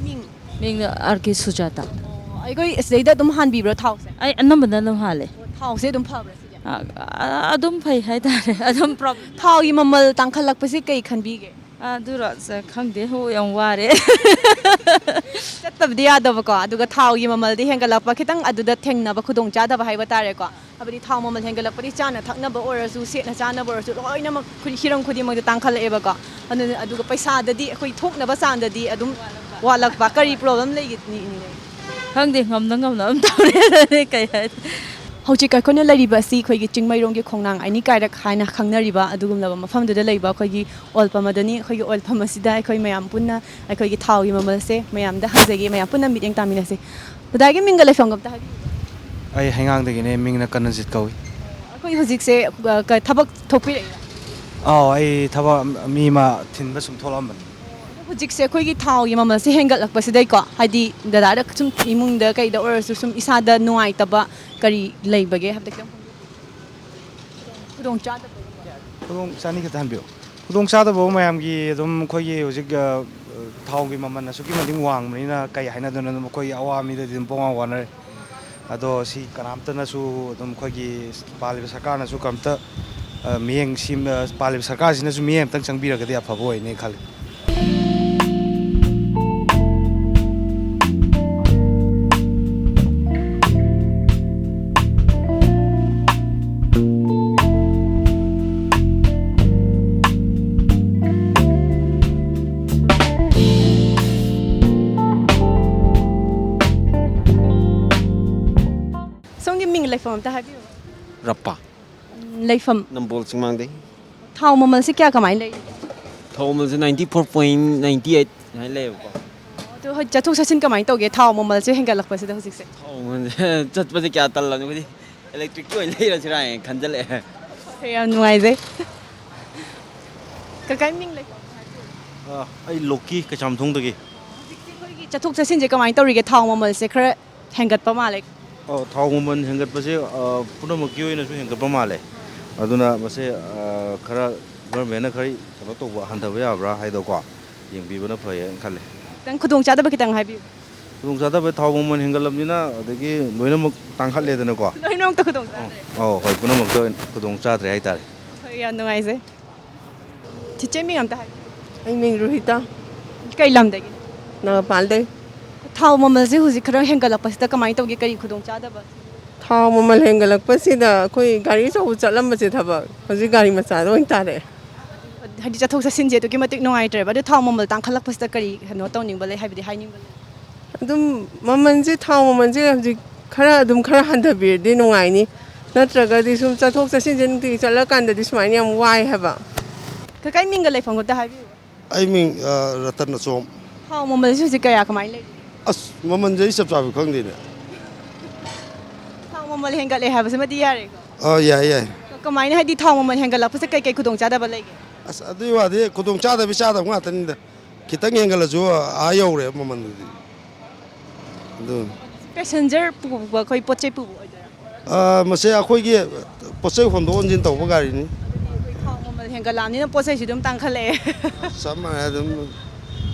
ꯃꯤꯡ? ꯃꯤꯡꯅ ꯑꯥꯔ ꯀꯦ ꯁꯨꯖꯥꯇꯥ꯫ ꯑꯣ, ꯑꯩꯈꯣꯏ ꯑꯁꯤꯗꯩꯗ ꯑꯗꯨꯝ ꯍꯥꯟꯕꯤꯕ꯭ꯔꯣ ꯊꯥꯎꯁꯦ? ꯑꯩ ꯑꯅꯝꯕꯅ ꯑꯗꯨꯝ ꯍꯥꯜꯂꯦ꯫ ꯑꯣ, ꯊꯥꯎꯁꯦ ꯑꯗꯨꯝ ꯐꯕ꯭ꯔꯥ ꯁꯤꯗꯤ? ꯑ, ꯑ, ꯑꯗꯨꯝ ꯐꯩ ꯍꯥꯏꯇꯥꯔꯦ꯫ ꯑꯗꯨꯝ ꯄ꯭ꯔꯣꯕ꯭ꯂꯦꯝ꯫ ꯊꯥꯎꯒꯤ ꯃꯃꯜ ꯇꯥꯡꯈꯠꯂꯛꯄꯁꯤ ꯀꯩ ꯈꯟꯕꯤꯒꯦ? ꯑꯗꯨꯔꯣ, ꯑꯁ, ꯈꯪꯗꯦ, ꯍꯣ, ꯌꯥꯝ ꯋꯥꯔꯦ꯫ ꯆꯠꯇꯕꯗꯤ ꯌꯥꯗꯕꯀꯣ, ꯑꯗꯨꯒ ꯊꯥꯎꯒꯤ ꯃꯃꯜꯗꯤ ꯍꯦꯟꯒꯠꯂꯛꯄ, ꯈꯤꯇꯪ ꯑꯗꯨꯗ ꯊꯦꯡꯅꯕ ꯈꯨꯗꯣꯡꯆꯥꯗꯕ ꯍꯥꯏꯕ ꯇꯥꯔꯦꯀꯣ꯫ ꯍꯥꯏꯕꯗꯤ ꯊꯥꯎ ꯃꯃꯜ ꯍꯦꯟꯒꯠꯂꯛꯄꯗꯤ ꯆꯥꯅ ꯊꯛꯅꯕ ꯑꯣꯏꯔꯁꯨ, ꯁꯦꯠꯅ ꯆꯥꯅꯕ ꯑꯣꯏꯔꯁꯨ, ꯂꯣꯏꯅꯃꯛ ꯈꯨ-, ꯍꯤꯔꯝ ꯈꯨꯗꯤꯡꯃꯛꯇ ꯇꯥꯡꯈꯠꯂꯛꯑꯦꯕꯀꯣ꯫ ꯑꯗꯨꯅ, ꯑꯗꯨꯒ ꯄꯩꯁꯥꯗꯗꯤ ꯑꯩꯈꯣꯏ ꯊꯣꯛꯅꯕ ꯆꯥꯡꯗꯗꯤ ꯑꯗꯨꯝ ꯋꯥꯠꯂꯛꯄ꯫ ꯀꯔꯤ ꯄ꯭ꯔꯣꯕ꯭ꯂꯦꯝ ꯂꯩꯒꯦ? ꯈꯪꯗꯦ, ꯉꯝꯅ ꯉꯝꯅ ꯑꯗꯨꯝ ꯇꯧꯔꯦ꯫ ꯀꯩ ꯍꯥꯏ? ꯍꯧꯖꯤꯛ ꯑꯩꯈꯣꯏꯅ ꯂꯩꯔꯤꯕ ꯑꯁꯤ ꯑꯩꯈꯣꯏꯒꯤ ꯆꯤꯡꯃꯩꯔꯣꯡꯒꯤ ꯈꯣꯡꯅꯥꯡ ꯑꯅꯤ ꯀꯥꯏꯔꯛ ꯍꯥꯏꯅ ꯈꯪꯅꯔꯤꯕ ꯑꯗꯨꯒꯨꯝꯂꯕ ꯃꯐꯝꯗꯨꯗ ꯂꯩꯕ ꯑꯩꯈꯣꯏꯒꯤ ꯑꯣꯜꯐꯝ ꯑꯗꯨꯅꯤ꯫ ꯑꯩꯈꯣꯏꯒꯤ ꯑꯣꯜꯐꯝ ꯑꯁꯤꯗ ꯑꯩꯈꯣꯏ ꯃꯌꯥꯝ ꯄꯨꯟꯅ ꯑꯩꯈꯣꯏꯒꯤ ꯊꯥꯎꯒꯤ ꯃꯃꯜꯁꯦ ꯃꯌꯥꯝꯗ ꯍꯪꯖꯒꯦ, ꯃꯌꯥꯝ ꯄꯨꯟꯅ ꯃꯤꯠꯌꯦꯡ ꯇꯥꯃꯤꯟꯅꯁꯦ꯫ ꯗꯗꯥꯒꯤ ꯃꯤꯡꯒ ꯂꯩꯐꯝꯒ ꯑꯝꯇ ꯍꯥꯏꯕꯤꯌꯨ꯫ ꯑꯩ ꯍꯩꯉꯥꯡꯗꯒꯤꯅꯦ, ꯃꯤꯡꯅ ꯀꯔꯅꯖꯤꯠ ꯀꯧꯏ꯫ ꯑꯩꯈꯣꯏ ꯍꯧꯖꯤꯛꯁꯦ, ꯑ, ꯀ-, ꯊꯕꯛ ꯊꯣꯛꯄꯤꯔꯛꯏꯔꯥ? ꯑꯥꯎ, ꯑꯩ ꯊꯕꯛ ꯃꯤ ꯑꯃ ꯊꯤꯟꯕ ꯁꯨꯝ ꯊꯣꯛꯂꯛꯑꯝꯕꯅꯤ꯫ ꯍꯧꯖꯤꯛꯁꯦ ꯑꯩꯈꯣꯏꯒꯤ ꯊꯥꯎꯒꯤ ꯃꯃꯜꯁꯦ ꯍꯦꯟꯒꯠꯂꯛꯄꯁꯤꯗꯩꯀꯣ, ꯍꯥꯏꯗꯤ ꯗꯗꯥꯗ ꯁꯨꯝ ꯏꯃꯨꯡꯗ ꯀꯩꯗ ꯑꯣꯏꯔꯁꯨ ꯁꯨꯝ ꯏꯁꯥꯗ ꯅꯨꯡꯉꯥꯏꯇꯕ ꯀꯔꯤ ꯂꯩꯕꯒꯦ ꯍꯥꯏꯕꯗ ꯈꯤꯇꯪ ꯈꯨꯗꯣꯡ ꯆꯥꯗꯕ꯫ ꯈꯨꯗꯣꯡ ꯆꯥꯅꯤ ꯈꯤꯇ ꯍꯟꯕꯤꯌꯨ꯫ ꯈꯨꯗꯣꯡ ꯆꯥꯗꯕ ꯃꯌꯥꯝꯒꯤ ꯑꯗꯨꯝ ꯑꯩꯈꯣꯏꯒꯤ ꯍꯧꯖꯤꯛ, ꯑ, ꯊꯥꯎꯒꯤ ꯃꯃꯜ ꯑꯁꯨꯛꯀꯤ ꯃꯇꯤꯛ ꯋꯥꯡꯕꯅꯤꯅ ꯀꯩ ꯍꯥꯏꯅꯗꯣꯏꯅꯣ, ꯑꯗꯨꯝ ꯑꯩꯈꯣꯏ ꯑꯋꯥ ꯃꯤꯗꯗꯤ ꯑꯗꯨꯝ ꯄꯪꯋꯥ ꯋꯥꯅꯔꯦ꯫ ꯑꯗꯣ ꯁꯤ ꯀꯅꯥꯝꯇꯅꯁꯨ ꯑꯗꯨꯝ ꯑꯩꯈꯣꯏꯒꯤ ꯄꯥꯜꯂꯤꯕ ꯁꯔꯀꯥꯔꯅꯁꯨ ꯀꯔꯤꯝꯇ, ꯑ, ꯃꯤꯠꯌꯦꯡ ꯁꯤ-, ꯑ, ꯄꯥꯜꯂꯤꯕ ꯁꯔꯀꯥꯔꯁꯤꯅꯁꯨ ꯃꯤꯠꯌꯦꯡ ꯑꯝꯇꯪ ꯆꯪꯕꯤꯔꯒꯗꯤ ꯑꯐꯕ ꯑꯣꯏꯅꯤ ꯈꯜꯂꯤ꯫ ꯁꯣꯝꯒꯤ ꯃꯤꯡ ꯂꯩꯐꯝ ꯑꯝꯇ ꯍꯥꯏꯕꯤꯌꯨ꯫ ꯔꯞꯄꯥ꯫ ꯎꯝ, ꯂꯩꯐꯝ꯫ ꯅꯝꯕꯣꯜ ꯆꯤꯡꯃꯥꯡꯗꯩ꯫ ꯊꯥꯎ ꯃꯃꯜꯁꯦ ꯀꯌꯥ ꯀꯃꯥꯏꯅ ꯂꯩꯔꯤꯒꯦ? ꯊꯥꯎ ꯃꯃꯜꯁꯦ ninety four point ninety eight ꯁꯨꯃꯥꯏꯅ ꯂꯩꯌꯦꯕꯀꯣ꯫ ꯑꯗꯣ ꯍꯣꯏ, ꯆꯠꯊꯣꯛ ꯆꯠꯁꯤꯟ ꯀꯃꯥꯏꯅ ꯇꯧꯒꯦ ꯊꯥꯎ ꯃꯃꯜꯁꯦ ꯍꯦꯟꯒꯠꯂꯛꯄꯁꯤꯗ ꯍꯧꯖꯤꯛꯁꯦ? ꯊꯥꯎ ꯃꯃꯜꯁꯦ ꯆꯠꯄꯁꯦ ꯀꯌꯥ ꯇꯜꯂꯕꯅꯣ ꯈꯪꯗꯦ꯫ ꯏꯂꯦꯛꯇ꯭ꯔꯤꯛꯀꯤ ꯑꯣꯏꯅ ꯂꯩꯔꯁꯤꯔꯥ ꯍꯥꯏꯅ ꯈꯟꯖꯜꯂꯛꯑꯦ꯫ ꯍꯣꯏ, ꯌꯥꯝ ꯅꯨꯡꯉꯥꯏꯖꯩ꯫ ꯀꯀꯥꯏ ꯃꯤꯡ ꯂꯩ? ꯑ, ꯑꯩ ꯂꯣꯛꯀꯤ ꯀꯩꯁꯥꯝꯊꯣꯡꯗꯒꯤ꯫ ꯍꯧꯖꯤꯛꯇꯤ ꯑꯩꯈꯣꯏꯒꯤ ꯆꯠꯊꯣꯛ ꯆꯠꯁꯤꯟꯁꯦ ꯀꯃꯥꯏꯅ ꯇꯧꯔꯤꯒꯦ? ꯊꯥꯎ ꯃꯃꯜꯁꯦ ꯈꯔ ꯍꯦꯟꯒꯠꯄ ꯃꯥꯜꯂꯦ꯫ ꯑ, ꯊꯥꯎ ꯃꯃꯜ ꯍꯦꯟꯒꯠꯄꯁꯦ, ꯑ, ꯄꯨꯝꯅꯃꯛꯀꯤ ꯑꯣꯏꯅꯁꯨ ꯍꯦꯟꯒꯠꯄ ꯃꯥꯜꯂꯦ꯫ ꯑꯗꯨꯅ ꯃꯁꯦ, ꯑ, ꯈꯔ ꯒꯚꯔꯟꯃꯦꯟꯅ ꯈꯔ ꯀꯩꯅꯣ ꯇꯧꯕ, ꯍꯟꯊꯕ ꯌꯥꯕ꯭ꯔꯥ ꯍꯥꯏꯗꯣꯀꯣ, ꯌꯦꯡꯕꯤꯕꯅ ꯐꯩ ꯍꯥꯏꯅ ꯈꯜꯂꯦ꯫ ꯈꯤꯇꯪ ꯈꯨꯗꯣꯡꯆꯥꯗꯕ ꯈꯤꯇꯪ ꯍꯥꯏꯕꯤꯌꯨ꯫ ꯈꯨꯗꯣꯡꯆꯥꯗꯕ, ꯊꯥꯎ ꯃꯃꯜ ꯍꯦꯟꯒꯠꯂꯕꯅꯤꯅ, ꯑꯗꯒꯤ ꯂꯣꯏꯅꯃꯛ ꯇꯥꯡꯈꯠꯂꯦꯗꯅꯀꯣ꯫ ꯂꯣꯏꯅꯃꯛꯇ ꯈꯨꯗꯣꯡ ꯆꯥꯗ꯭ꯔꯦ꯫ ꯑꯧ, ꯍꯣꯏ, ꯄꯨꯝꯅꯃꯛꯇ ꯑꯣꯏꯅ ꯈꯨꯗꯣꯡ ꯆꯥꯗ꯭ꯔꯦ ꯍꯥꯏꯇꯥꯔꯦ꯫ ꯍꯣꯏ, ꯌꯥꯝ ꯅꯨꯡꯉꯥꯏꯖꯩ꯫ ꯆꯤꯆꯦ ꯃꯤꯡ ꯑꯝꯇ ꯍꯥꯏꯕꯤꯌꯨ꯫ ꯑꯩ ꯃꯤꯡ ꯔꯨꯍꯤꯇꯥ꯫ ꯀꯩ ꯂꯝꯗꯒꯤ? ꯅꯥꯒꯥꯄꯥꯜꯗꯩ꯫ ꯊꯥꯎ ꯃꯃꯜꯁꯦ ꯍꯧꯖꯤꯛ ꯈꯔ ꯍꯦꯟꯒꯠꯂꯛꯄꯁꯤꯗ ꯀꯃꯥꯏꯅ ꯇꯧꯒꯦ? ꯀꯔꯤ ꯈꯨꯗꯣꯡꯆꯥꯗꯕ? ꯊꯥꯎ ꯃꯃꯜ ꯍꯦꯟꯒꯠꯂꯛꯄꯁꯤꯗ ꯑꯩꯈꯣꯏ ꯒꯥꯔꯤ ꯑꯆꯧꯕ ꯆꯠꯂꯝꯕꯁꯦ ꯊꯕꯛ, ꯍꯧꯖꯤꯛ ꯒꯥꯔꯤ ꯃꯆꯥꯗ ꯑꯣꯏꯅ ꯇꯥꯔꯛꯑꯦ꯫ ꯍꯥꯏꯗꯤ ꯆꯠꯊꯣꯛ ꯆꯠꯁꯤꯟꯁꯦ ꯑꯗꯨꯛꯀꯤ ꯃꯇꯤꯛ ꯅꯨꯡꯉꯥꯏꯇ꯭ꯔꯦꯕ꯫ ꯑꯗꯨ ꯊꯥꯎ ꯃꯃꯜ ꯇꯥꯡꯈꯠꯂꯛꯄꯁꯤꯗ ꯀꯔꯤ ꯀꯩꯅꯣ ꯇꯧꯅꯤꯡꯕ ꯂꯩ, ꯍꯥꯏꯕꯗꯤ ꯍꯥꯏꯅꯤꯡꯕ ꯂꯩ? ꯑꯗꯨꯝ ꯃꯃꯜꯁꯦ, ꯊꯥꯎ ꯃꯃꯜꯁꯦ ꯍꯧꯖꯤꯛ ꯈꯔ ꯑꯗꯨꯝ ꯈꯔ ꯍꯟꯊꯕꯤꯔꯗꯤ ꯅꯨꯡꯉꯥꯏꯅꯤ, ꯅꯠꯇ꯭ꯔꯒꯗꯤ ꯁꯨꯝ ꯆꯠꯊꯣꯛ ꯆꯠꯁꯤꯟꯁꯦ ꯅꯨꯡꯇꯤꯒꯤ ꯆꯠꯂꯀꯥꯟꯗꯗꯤ ꯁꯨꯃꯥꯏꯅ ꯌꯥꯝ ꯋꯥꯏ ꯍꯥꯏꯕ꯫ ꯀꯀꯥꯏ ꯃꯤꯡꯒ ꯂꯩꯐꯝꯒ ꯑꯝꯇ ꯍꯥꯏꯕꯤꯌꯨ꯫ ꯑꯩ ꯃꯤꯡ, ꯑ, ꯔꯇꯟ ꯑꯆꯣꯝ꯫ ꯊꯥꯎ ꯃꯃꯜꯁꯦ ꯍꯧꯖꯤꯛ ꯀꯌꯥ ꯀꯃꯥꯏꯅ ꯂꯩꯔꯤ? ꯑꯁ, ꯃꯃꯜꯁꯦ ꯑꯩ ꯆꯞ ꯆꯥꯕꯤ ꯈꯪꯗꯦꯅꯦ꯫ ꯊꯥꯎ ꯃꯃꯜ ꯍꯦꯟꯒꯠꯂꯦ ꯍꯥꯏꯕꯁꯤꯃꯗꯤ ꯌꯥꯔꯦꯀꯣ? ꯑ, ꯌꯥꯏ, ꯌꯥꯏ꯫ ꯀꯃꯥꯏꯅ, ꯍꯥꯏꯗꯤ ꯊꯥꯎ ꯃꯃꯜ ꯍꯦꯟꯒꯠꯂꯛꯄꯁꯦ ꯀꯩꯀꯩ ꯈꯨꯗꯣꯡꯆꯥꯗꯕ ꯂꯩꯒꯦ? ꯑꯁ, ꯑꯗꯨꯒꯤ ꯋꯥꯗꯤ ꯈꯨꯗꯣꯡꯆꯥꯗꯕꯤ ꯆꯥꯗꯕ ꯉꯥꯛꯇꯅꯤꯗ꯫ ꯈꯤꯇꯪ ꯍꯦꯟꯒꯠꯂꯁꯨ ꯑꯥ ꯌꯧꯔꯦ ꯃꯃꯜꯗꯨꯗꯤ꯫ ꯑꯗꯨ ꯄꯦꯁꯦꯟꯖꯔ ꯄꯨꯕ, ꯑꯩꯈꯣꯏ ꯄꯣꯠ ꯆꯩ ꯄꯨꯕ ꯑꯣꯏꯗꯣꯏꯔꯥ? ꯑ, ꯃꯁꯦ ꯑꯩꯈꯣꯏꯒꯤ ꯄꯣꯠ ꯆꯩ ꯍꯣꯟꯗꯣꯛ ꯍꯣꯟꯖꯤꯟ ꯇꯧꯕ ꯒꯥꯔꯤꯅꯤ꯫ ꯑꯗꯨꯗꯤ ꯑꯩꯈꯣꯏ ꯊꯥꯎ ꯃꯃꯜ ꯍꯦꯟꯒꯠꯂꯛꯑꯕꯅꯤꯅ ꯄꯣꯠ ꯆꯩꯁꯨ ꯑꯗꯨꯝ ꯇꯥꯡꯈꯠꯂꯛꯑꯦ꯫ ꯆꯞ ꯃꯥꯟꯅꯩ, ꯑꯗꯨꯝ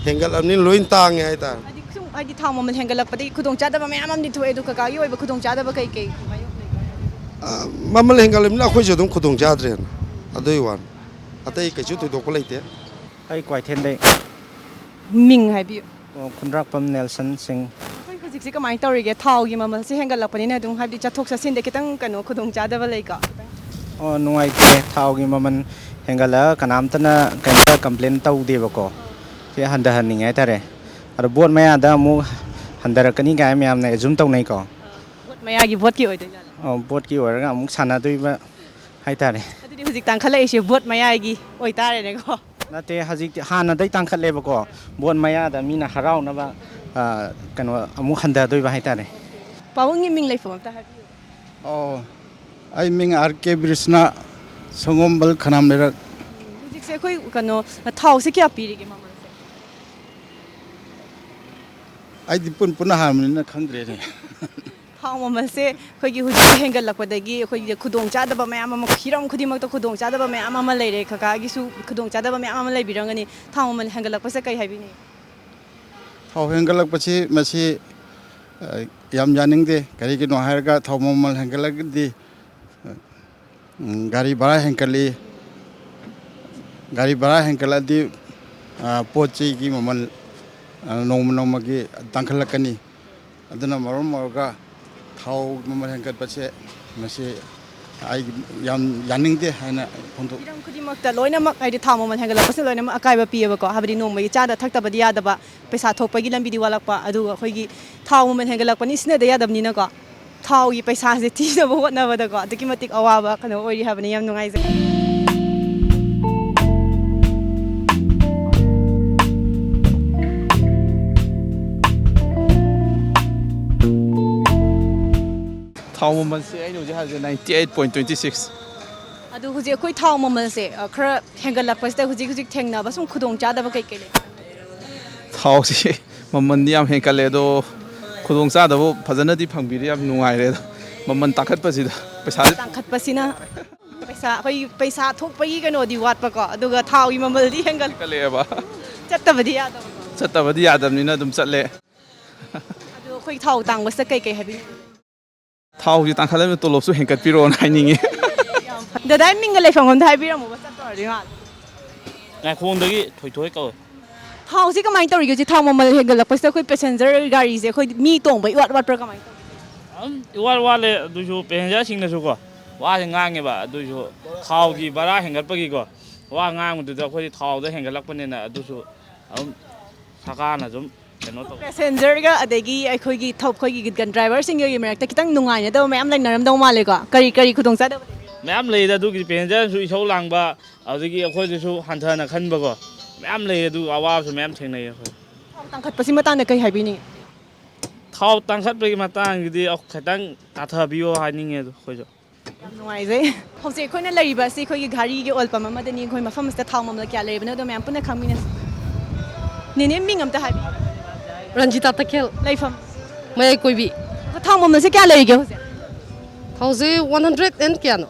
ꯍꯦꯟꯒꯠꯂꯕꯅꯤꯅ ꯂꯣꯏ ꯇꯥꯡꯉꯦ ꯍꯥꯏꯇꯥꯔꯦ꯫ ꯍꯥꯏꯗꯤ ꯁꯨꯝ, ꯍꯥꯏꯗꯤ ꯊꯥꯎ ꯃꯃꯜ ꯍꯦꯟꯒꯠꯂꯛꯄꯗꯒꯤ ꯈꯨꯗꯣꯡꯆꯥꯗꯕ ꯃꯌꯥꯝ ꯑꯃꯗꯤ ꯊꯣꯛꯑꯦ, ꯑꯗꯣ ꯀꯀꯥꯒꯤ ꯑꯣꯏꯕ ꯈꯨꯗꯣꯡꯆꯥꯗꯕ ꯀꯩ ꯀꯩ ꯃꯥꯌꯣꯛꯅꯒꯦ? ꯑ, ꯃꯃꯜ ꯍꯦꯟꯒꯠꯂꯕꯅꯤꯅ ꯑꯩꯈꯣꯏꯁꯨ ꯑꯗꯨꯝ ꯈꯨꯗꯣꯡ ꯆꯥꯗ꯭ꯔꯦꯅ, ꯑꯗꯨꯒꯤ ꯋꯥꯅꯤ꯫ ꯑꯇꯩ ꯀꯩꯁꯨ ꯊꯣꯏꯗꯣꯛꯄ ꯂꯩꯇꯦ꯫ ꯑꯩ ꯀ꯭ꯋꯥꯏꯊꯦꯜꯗꯩ꯫ ꯃꯤꯡ ꯍꯥꯏꯕꯤꯌꯨ꯫ ꯑꯣ, ꯈꯨꯟꯗ꯭ꯔꯥꯛꯄꯝ ꯅꯦꯜꯁꯟ ꯁꯤꯡ꯫ ꯑꯩꯈꯣꯏ ꯍꯧꯖꯤꯛꯁꯦ ꯀꯃꯥꯏꯅ ꯇꯧꯔꯤꯒꯦ? ꯊꯥꯎꯒꯤ ꯃꯃꯜꯁꯦ ꯍꯦꯟꯒꯠꯂꯛꯄꯅꯤꯅ ꯑꯗꯨꯝ, ꯍꯥꯏꯕꯗꯤ, ꯆꯠꯊꯣꯛ ꯆꯠꯁꯤꯟꯗ ꯈꯤꯇꯪ, ꯀꯩꯅꯣ, ꯈꯨꯗꯣꯡꯆꯥꯗꯕ ꯂꯩꯀꯣ? ꯑꯣ, ꯅꯨꯡꯉꯥꯏꯇꯦ꯫ ꯊꯥꯎꯒꯤ ꯃꯃꯜ ꯍꯦꯟꯒꯠꯂꯒ ꯀꯅꯥꯝꯇꯅ ꯀꯩꯝꯇ ꯀꯝꯄ꯭ꯂꯦꯟ ꯇꯧꯗꯦꯕꯀꯣ꯫ ꯁꯤ ꯍꯟꯊꯍꯟꯅꯤꯡꯉꯦ ꯍꯥꯏꯇꯥꯔꯦ꯫ ꯑꯗꯣ ꯚꯣꯠ ꯃꯌꯥꯗ ꯑꯃꯨꯛ ꯍꯟꯊꯔꯛꯀꯅꯤ ꯀꯥꯏꯅ ꯃꯌꯥꯝꯅ ꯑꯦꯖꯨꯝ ꯇꯧꯅꯩꯀꯣ꯫ ꯚꯣꯠ ꯃꯌꯥꯒꯤ ꯚꯣꯠꯀꯤ ꯑꯣꯏꯗꯣꯏꯖꯥꯠꯂꯣ? ꯑꯣ, ꯚꯣꯠꯀꯤ ꯑꯣꯏꯔꯒ ꯑꯃꯨꯛ ꯁꯥꯟꯅꯗꯣꯏꯕ ꯍꯥꯏꯇꯥꯔꯦ꯫ ꯑꯗꯨꯗꯤ ꯍꯧꯖꯤꯛ ꯇꯥꯡꯈꯠꯂꯛꯏꯁꯦ ꯚꯣꯠ ꯃꯌꯥꯒꯤ ꯑꯣꯏꯇꯥꯔꯦꯅꯦꯀꯣ? ꯅꯠꯇꯦ, ꯍꯧꯖꯤꯛꯇꯤ ꯍꯥꯟꯅꯗꯩ ꯇꯥꯡꯈꯠꯂꯦꯕꯀꯣ꯫ ꯚꯣꯠ ꯃꯌꯥꯗ ꯃꯤꯅ ꯍꯔꯥꯎꯅꯕ, ꯑ, ꯀꯩꯅꯣ, ꯑꯃꯨꯛ ꯍꯟꯊꯗꯣꯏꯕ ꯍꯥꯏꯇꯥꯔꯦ꯫ ꯄꯥꯕꯨꯡꯒꯤ ꯃꯤꯡ ꯂꯩꯐꯝ ꯑꯝꯇ ꯍꯥꯏꯕꯤꯌꯨ꯫ ꯑꯣ, ꯑꯩ ꯃꯤꯡ ꯑꯥꯔ ꯀꯦ ꯕ꯭ꯔꯤꯁꯅ, ꯁꯪꯒꯣꯝꯕꯜ ꯈꯅꯥꯝ ꯂꯩꯔꯛ꯫ ꯍꯧꯖꯤꯛꯁꯦ ꯑꯩꯈꯣꯏ, ꯀꯩꯅꯣ, ꯊꯥꯎꯁꯦ ꯀꯌꯥ ꯄꯤꯔꯤꯒꯦ ꯃꯃꯜꯁꯦ? ꯑꯩꯗꯤ ꯄꯨꯟ ꯄꯨꯟꯅ ꯍꯥꯟꯕꯅꯤꯅ ꯈꯪꯗ꯭ꯔꯦꯅꯦ꯫ ꯊꯥꯎ ꯃꯃꯜꯁꯦ ꯑꯩꯈꯣꯏꯒꯤ ꯍꯧꯖꯤꯛ ꯍꯦꯟꯒꯠꯂꯛꯄꯗꯒꯤ ꯑꯩꯈꯣꯏꯒꯤ ꯈꯨꯗꯣꯡꯆꯥꯗꯕ ꯃꯌꯥꯝ ꯑꯃ, ꯍꯤꯔꯝ ꯈꯨꯗꯤꯡꯃꯛꯇ ꯈꯨꯗꯣꯡꯆꯥꯗꯕ ꯃꯌꯥꯝ ꯑꯃ ꯂꯩꯔꯦ꯫ ꯀꯀꯥꯒꯤꯁꯨ ꯈꯨꯗꯣꯡꯆꯥꯗꯕ ꯃꯌꯥꯝ ꯑꯃ ꯂꯩꯕꯤꯔꯝꯒꯅꯤ꯫ ꯊꯥꯎ ꯃꯃꯜ ꯍꯦꯟꯒꯠꯂꯛꯄꯁꯦ ꯀꯩ ꯍꯥꯏꯕꯤꯅꯤ? ꯊꯥꯎ ꯍꯦꯟꯒꯠꯂꯛꯄꯁꯤ ꯃꯁꯤ, ꯑ, ꯌꯥꯝ ꯌꯥꯅꯤꯡꯗꯦ꯫ ꯀꯔꯤꯒꯤꯅꯣ ꯍꯥꯏꯔꯒ ꯊꯥꯎ ꯃꯃꯜ ꯍꯦꯟꯒꯠꯂꯒꯗꯤ, ꯎꯝ, ꯒꯥꯔꯤ ꯚꯔꯥ ꯍꯦꯟꯒꯠꯂꯤ꯫ ꯒꯥꯔꯤ ꯚꯔꯥ ꯍꯦꯟꯒꯠꯂꯗꯤ, ꯑ, ꯄꯣꯠ ꯆꯩꯒꯤ ꯃꯃꯜ, ꯑ, ꯅꯣꯡꯃ ꯅꯣꯡꯃꯒꯤ ꯇꯥꯡꯈꯠꯂꯛꯀꯅꯤ꯫ ꯑꯗꯨꯅ ꯃꯔꯝ ꯑꯣꯏꯔꯒ ꯊꯥꯎ ꯃꯃꯜ ꯍꯦꯟꯒꯠꯄꯁꯦ ꯃꯁꯤ ꯑꯩ ꯌꯥꯝ ꯌꯥꯅꯤꯡꯗꯦ ꯍꯥꯏꯅ ꯐꯣꯡꯗꯣꯛ ꯍꯤꯔꯝ ꯈꯨꯗꯤꯡꯃꯛꯇ ꯂꯣꯏꯅꯃꯛ, ꯍꯥꯏꯗꯤ ꯊꯥꯎ ꯃꯃꯜ ꯍꯦꯟꯒꯠꯂꯛꯄꯁꯤꯅ ꯂꯣꯏꯅꯃꯛ ꯑꯀꯥꯏꯕ ꯄꯤꯌꯦꯕꯀꯣ꯫ ꯍꯥꯏꯕꯗꯤ ꯅꯣꯡꯃꯒꯤ ꯆꯥꯗ ꯊꯛꯇꯕꯗꯤ ꯌꯥꯗꯕ, ꯄꯩꯁꯥ ꯊꯣꯛꯄꯒꯤ ꯂꯝꯕꯤꯗꯤ ꯋꯥꯠꯂꯛꯄ, ꯑꯗꯨꯒ ꯑꯩꯈꯣꯏꯒꯤ ꯊꯥꯎ ꯃꯃꯜ ꯍꯦꯟꯒꯠꯂꯛꯄꯅꯤ, ꯁꯤꯖꯤꯟꯅꯗ ꯌꯥꯗꯕꯅꯤꯅꯀꯣ꯫ ꯊꯥꯎꯒꯤ ꯄꯩꯁꯥꯁꯦ ꯊꯤꯅꯕ ꯍꯣꯠꯅꯕꯗꯀꯣ ꯑꯗꯨꯛꯀꯤ ꯃꯇꯤꯛ ꯑꯋꯥꯕ ꯀꯩꯅꯣ ꯑꯣꯏꯔꯤ ꯍꯥꯏꯕꯅꯤ꯫ ꯌꯥꯝ ꯅꯨꯡꯉꯥꯏꯖꯩ꯫ ꯊꯥꯎ ꯃꯃꯜꯁꯦ ꯑꯩꯅ ꯍꯧꯖꯤꯛ ꯍꯥꯏꯕꯁꯦ ninety eight point twenty six꯫ ꯑꯗꯨ ꯍꯧꯖꯤꯛ ꯑꯩꯈꯣꯏ ꯊꯥꯎ ꯃꯃꯜꯁꯦ, ꯑ, ꯈꯔ ꯍꯦꯟꯒꯠꯂꯛꯄꯁꯤꯗ ꯍꯧꯖꯤꯛ ꯍꯧꯖꯤꯛ ꯊꯦꯡꯅꯕ ꯁꯨꯝ ꯈꯨꯗꯣꯡꯆꯥꯗꯕ ꯀꯩꯀꯩ ꯂꯩ? ꯊꯥꯎꯁꯤ ꯃꯃꯜꯗꯤ ꯌꯥꯝ ꯍꯦꯟꯀꯠꯂꯦ, ꯑꯗꯣ ꯈꯨꯗꯣꯡꯆꯥꯗꯕ ꯐꯖꯅꯗꯤ ꯐꯪꯕꯤꯔꯦ꯫ ꯌꯥꯝ ꯅꯨꯡꯉꯥꯏꯔꯦ꯫ ꯑꯗꯣ ꯃꯃꯜ ꯇꯥꯡꯈꯠꯄꯁꯤꯗ ꯄꯩꯁꯥꯁꯦ ꯇꯥꯡꯈꯠꯄꯁꯤꯅ ꯄꯩꯁꯥ, ꯑꯩꯈꯣꯏ ꯄꯩꯁꯥ ꯊꯣꯛꯄꯒꯤ ꯀꯩꯅꯣꯗꯤ ꯋꯥꯠꯄꯀꯣ, ꯑꯗꯨꯒ ꯊꯥꯎꯒꯤ ꯃꯃꯜꯗꯤ ꯍꯦꯟꯒꯠ ꯍꯦꯟꯀꯠꯂꯛꯑꯦꯕ꯫ ꯆꯠꯇꯕꯗꯤ ꯌꯥꯗꯕꯀꯣ꯫ ꯆꯠꯇꯕꯗꯤ ꯌꯥꯗꯕꯅꯤꯅ ꯑꯗꯨꯝ ꯆꯠꯂꯦ꯫ ꯑꯗꯣ ꯑꯩꯈꯣꯏ ꯊꯥꯎ ꯇꯥꯡꯕꯁꯤꯗ ꯀꯩꯀꯩ ꯍꯥꯏꯕꯤꯅꯤꯡꯉꯤ? ꯊꯥꯎꯁꯤ ꯇꯥꯡꯈꯠꯂꯕꯅꯤꯅ ꯇꯣꯂꯣꯞꯁꯨ ꯍꯦꯟꯀꯠꯄꯤꯔꯣꯅ ꯍꯥꯏꯅꯤꯡꯉꯤ꯫ ꯗꯗꯥ ꯃꯤꯡꯒ ꯂꯩꯐꯝ ꯑꯝꯗ ꯍꯥꯏꯕꯤꯔꯝꯃꯨꯕ, ꯆꯠꯇꯧꯔꯗꯤ ꯃꯥꯜꯂꯦ꯫ ꯉꯥꯏꯈꯣꯡꯗꯒꯤ ꯊꯣꯏꯊꯣꯏ ꯀꯧꯋꯦ꯫ ꯊꯥꯎꯁꯤ ꯀꯃꯥꯏꯅ ꯇꯧꯔꯤꯒꯦ? ꯍꯧꯖꯤꯛ ꯊꯥꯎ ꯃꯃꯜ ꯍꯦꯟꯒꯠꯂꯛꯄꯁꯤꯗ ꯑꯩꯈꯣꯏ ꯄꯦꯁꯦꯟꯖꯔ ꯒꯥꯔꯤꯁꯦ ꯑꯩꯈꯣꯏ ꯃꯤ ꯇꯣꯡꯕ ꯏꯋꯥꯠ ꯋꯥꯠꯄ꯭ꯔꯥ, ꯀꯃꯥꯏꯅ ꯇꯧꯒꯦ? ꯑꯗꯨꯝ ꯏꯋꯥꯠ ꯋꯥꯠꯂꯦ꯫ ꯑꯗꯨꯁꯨ ꯄꯦꯁꯦꯟꯖꯔꯁꯤꯡꯅꯁꯨꯀꯣ ꯋꯥꯁꯦ ꯉꯥꯡꯉꯦꯕ꯫ ꯑꯗꯨꯏꯁꯨ ꯊꯥꯎꯒꯤ ꯚꯔꯥ ꯍꯦꯟꯒꯠꯄꯒꯤꯀꯣ ꯋꯥ ꯉꯥꯡꯕꯗꯨꯗ ꯑꯩꯈꯣꯏꯗꯤ ꯊꯥꯎꯗ ꯍꯦꯟꯒꯠꯂꯛꯄꯅꯤꯅ ꯑꯗꯨꯁꯨ ꯑꯗꯨꯝ ꯁꯔꯀꯥꯔꯅ ꯑꯗꯨꯝ ꯀꯩꯅꯣ ꯇꯧ ꯄꯦꯁꯦꯟꯖꯔꯒ ꯑꯗꯒꯤ ꯑꯩꯈꯣꯏꯒꯤ ꯊꯧ-, ꯑꯩꯈꯣꯏꯒꯤ ꯗ꯭ꯔꯥꯏꯚꯔꯁꯤꯡꯒꯤ ꯃꯔꯛꯇ ꯈꯤꯇꯪ ꯅꯨꯡꯉꯥꯏꯅꯗꯕ ꯃꯌꯥꯝ ꯂꯩꯅꯔꯝꯗꯧ ꯃꯥꯜꯂꯦꯀꯣ꯫ ꯀꯔꯤ ꯀꯔꯤ ꯈꯨꯗꯣꯡꯆꯥꯗꯕ ꯂꯩꯒꯦ? ꯃꯌꯥꯝ ꯂꯩꯗ꯫ ꯑꯗꯨꯒꯤ ꯄꯦꯁꯦꯟꯖꯔꯁꯨ ꯏꯁꯧ ꯂꯥꯡꯕ, ꯑꯗꯨꯗꯒꯤ ꯑꯩꯈꯣꯏꯗꯁꯨ ꯍꯟꯊꯅ ꯈꯟꯕꯀꯣ ꯃꯌꯥꯝ ꯂꯩ꯫ ꯑꯗꯨ ꯑꯋꯥꯕꯁꯨ ꯃꯌꯥꯝ ꯊꯦꯡꯅꯩ ꯑꯩꯈꯣꯏ꯫ ꯊꯥꯎ ꯇꯥꯡꯈꯠꯄꯁꯤ ꯃꯇꯥꯡꯗ ꯀꯩ ꯍꯥꯏꯕꯤꯅꯤꯡꯉꯤ? ꯊꯥꯎ ꯇꯥꯡꯈꯠꯄꯒꯤ ꯃꯇꯥꯡꯒꯤꯗꯤ ꯈꯤꯇꯪ ꯇꯥꯊꯕꯤꯌꯣ ꯍꯥꯏꯅꯤꯡꯉꯦ꯫ ꯑꯗꯨ ꯑꯩꯈꯣꯏꯁꯨ ꯌꯥꯝ ꯅꯨꯡꯉꯥꯏꯖꯩ꯫ ꯍꯧꯖꯤꯛ ꯑꯩꯈꯣꯏꯅ ꯂꯩꯔꯤꯕ ꯑꯁꯤ ꯑꯩꯈꯣꯏꯒꯤ ꯘꯥꯔꯤꯒꯤ ꯑꯣꯏꯜ ꯄꯝ ꯑꯃꯗꯅꯤ꯫ ꯑꯩꯈꯣꯏ ꯃꯐꯝ ꯑꯁꯤꯗ ꯊꯥꯎ ꯃꯃꯜ ꯀꯌꯥ ꯂꯩꯔꯤꯕꯅꯣꯗꯣ ꯃꯌꯥꯝ ꯄꯨꯟꯅ ꯈꯪꯃꯤꯟꯅꯁꯤ꯫ ꯅꯦꯅꯦ, ꯃꯤꯡ ꯑꯝꯇ ꯍꯥꯏꯕꯤꯌꯨ꯫ ꯔꯟꯖꯤꯇꯥ ꯇꯈꯦꯜ, ꯂꯩꯐꯝ? ꯃꯌꯥꯏ ꯀꯣꯏꯕꯤ꯫ ꯊꯥꯎ ꯃꯃꯜꯁꯦ ꯀꯌꯥ ꯂꯩꯔꯤꯒꯦ ꯍꯧꯖꯤꯛ? ꯍꯧꯖꯤꯛ ꯋꯥꯟ ꯍꯟꯗ꯭ꯔꯦꯠ ꯑꯦꯟ ꯀꯌꯥꯅꯣ?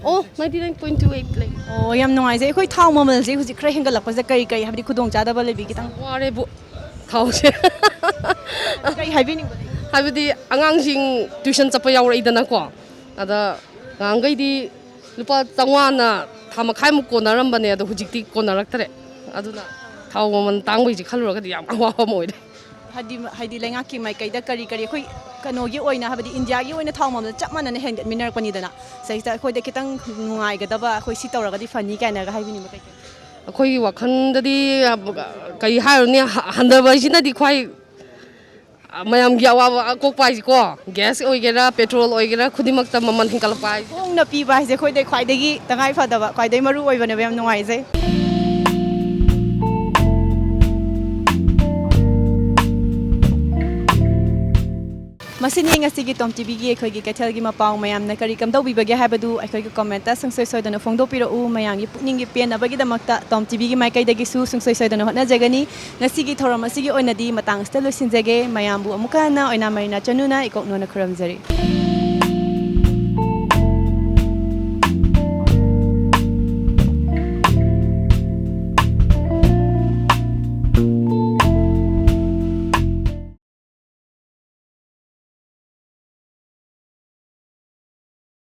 ꯑꯣ, ninety nine point two eight ꯂꯩ꯫ ꯑꯣ, ꯌꯥꯝ ꯅꯨꯡꯉꯥꯏꯖꯩ꯫ ꯑꯩꯈꯣꯏ ꯊꯥꯎ ꯃꯃꯜꯁꯦ ꯍꯧꯖꯤꯛ ꯈꯔ ꯍꯦꯟꯒꯠꯂꯛꯄꯁꯦ ꯀꯔꯤ ꯀꯔꯤ, ꯍꯥꯏꯕꯗꯤ, ꯈꯨꯗꯣꯡꯆꯥꯗꯕ ꯂꯩꯕꯤ? ꯈꯤꯇꯪ ꯋꯥꯔꯦꯕꯨ ꯊꯥꯎꯁꯦ꯫ ꯀꯔꯤ ꯍꯥꯏꯕꯤꯅꯤꯡꯕ ꯂꯩ? ꯍꯥꯏꯕꯗꯤ ꯑꯉꯥꯡꯁꯤꯡ ꯇ꯭ꯋꯤꯁꯟ ꯆꯠꯄ ꯌꯥꯎꯔꯛꯏꯗꯅꯀꯣ꯫ ꯑꯗ ꯉꯍꯥꯟꯈꯩꯗꯤ ꯂꯨꯄꯥ ꯆꯥꯝꯃꯉꯥꯅ ꯊꯥ ꯃꯈꯥꯏꯃꯨꯛ ꯀꯣꯟꯅꯔꯝꯕꯅꯦ, ꯑꯗꯣ ꯍꯧꯖꯤꯛꯇꯤ ꯀꯣꯟꯅꯔꯛꯇ꯭ꯔꯦ꯫ ꯑꯗꯨꯅ ꯊꯥꯎ ꯃꯃꯜ ꯇꯥꯡꯕꯩꯁꯦ ꯈꯜꯂꯨꯔꯒꯗꯤ ꯌꯥꯝ ꯑꯋꯥꯕ ꯑꯃ ꯑꯣꯏꯔꯦ꯫ ꯍꯥꯏꯗꯤ, ꯍꯥꯏꯗꯤ ꯂꯩꯉꯥꯛꯀꯤ ꯃꯥꯏꯀꯩꯗ ꯀꯔꯤ ꯀꯔꯤ, ꯑꯩꯈꯣꯏ ꯀꯩꯅꯣꯒꯤ ꯑꯣꯏꯅ, ꯍꯥꯏꯕꯗꯤ ꯏꯟꯗꯤꯌꯥꯒꯤ ꯑꯣꯏꯅ ꯊꯥꯎ ꯃꯃꯜ ꯆꯞ ꯃꯥꯟꯅꯅ ꯍꯦꯟꯒꯠꯃꯤꯟꯅꯔꯛꯄꯅꯤꯗꯅ, ꯁꯤꯗꯩꯁꯤꯗ ꯑꯩꯈꯣꯏꯗ ꯈꯤꯇꯪ ꯅꯨꯡꯉꯥꯏꯒꯗꯕ, ꯑꯩꯈꯣꯏ ꯁꯤ ꯇꯧꯔꯒꯗꯤ ꯐꯅꯤ ꯀꯥꯏꯅꯒ ꯍꯥꯏꯕꯤꯅꯤꯡꯕ ꯀꯩ ꯀꯩ? ꯑꯩꯈꯣꯏꯒꯤ ꯋꯥꯈꯜꯗꯗꯤ, ꯑ, ꯀꯔꯤ ꯍꯥꯏꯔꯨꯅꯤ, ꯍ-, ꯍꯟꯊꯕ ꯍꯥꯏꯁꯤꯅꯗꯤ ꯈ꯭ꯋꯥꯏ, ꯑ, ꯃꯌꯥꯝꯒꯤ ꯑꯋꯥꯕ ꯀꯣꯛꯄ ꯍꯥꯏꯁꯤꯀꯣ, ꯒ꯭ꯌꯥꯁ ꯑꯣꯏꯒꯦꯔꯥ, ꯄꯦꯇ꯭ꯔꯣꯜ ꯑꯣꯏꯒꯦꯔꯥ, ꯈꯨꯗꯤꯡꯃꯛꯇ ꯃꯃꯜ ꯍꯦꯟꯒꯠꯂꯛꯄ ꯍꯥꯏꯁꯦ꯫ ꯍꯣꯡꯅ ꯄꯤꯕ ꯍꯥꯏꯁꯦ ꯑꯩꯈꯣꯏꯗ ꯈ꯭ꯋꯥꯏꯗꯒꯤ ꯇꯉꯥꯏ ꯐꯗꯕ, ꯈ꯭ꯋꯥꯏꯗꯒꯤ ꯃꯔꯨ ꯑꯣꯏꯕꯅꯦꯕ꯫ ꯌꯥꯝ ꯅꯨꯡꯉꯥꯏꯖꯩ꯫ ꯃꯁꯤꯅꯤ ꯉꯁꯤꯒꯤ ꯇꯣꯝ ꯇꯤꯚꯤꯒꯤ ꯑꯩꯈꯣꯏꯒꯤ ꯀꯩꯊꯦꯜꯒꯤ ꯃꯄꯥꯎ꯫ ꯃꯌꯥꯝꯅ ꯀꯔꯤ ꯀꯝꯗꯧꯕꯤꯕꯒꯦ ꯍꯥꯏꯕꯗꯨ ꯑꯩꯈꯣꯏꯒꯤ ꯀꯣꯃꯦꯟꯇ ꯁꯨꯡꯁꯣꯏ ꯁꯣꯏꯗꯅ ꯐꯣꯡꯗꯣꯛꯄꯤꯔꯛꯎ꯫ ꯃꯌꯥꯝꯒꯤ ꯄꯨꯛꯅꯤꯡꯒꯤ ꯄꯦꯟꯅꯕꯒꯤꯗꯃꯛꯇ ꯇꯣꯝ ꯇꯤꯚꯤꯒꯤ ꯃꯥꯏꯀꯩꯗꯒꯤꯁꯨ ꯁꯨꯡꯁꯣꯏ ꯁꯣꯏꯗꯅ ꯍꯣꯠꯅꯖꯒꯅꯤ꯫ ꯉꯁꯤꯒꯤ ꯊꯧꯔꯝ ꯑꯁꯤꯒꯤ ꯑꯣꯏꯅꯗꯤ ꯃꯇꯥꯡ ꯑꯁꯤꯗ ꯂꯣꯏꯁꯤꯟꯖꯒꯦ꯫ ꯃꯌꯥꯝꯕꯨ ꯑꯃꯨꯛꯀ ꯍꯟꯅ ꯑꯣꯏꯅꯥꯝ ꯃꯔꯤꯅꯥ ꯆꯅꯨꯅ ꯏꯀꯣꯛ ꯅꯣꯟꯅ ꯈꯨꯔꯨꯝꯖꯔꯤ꯫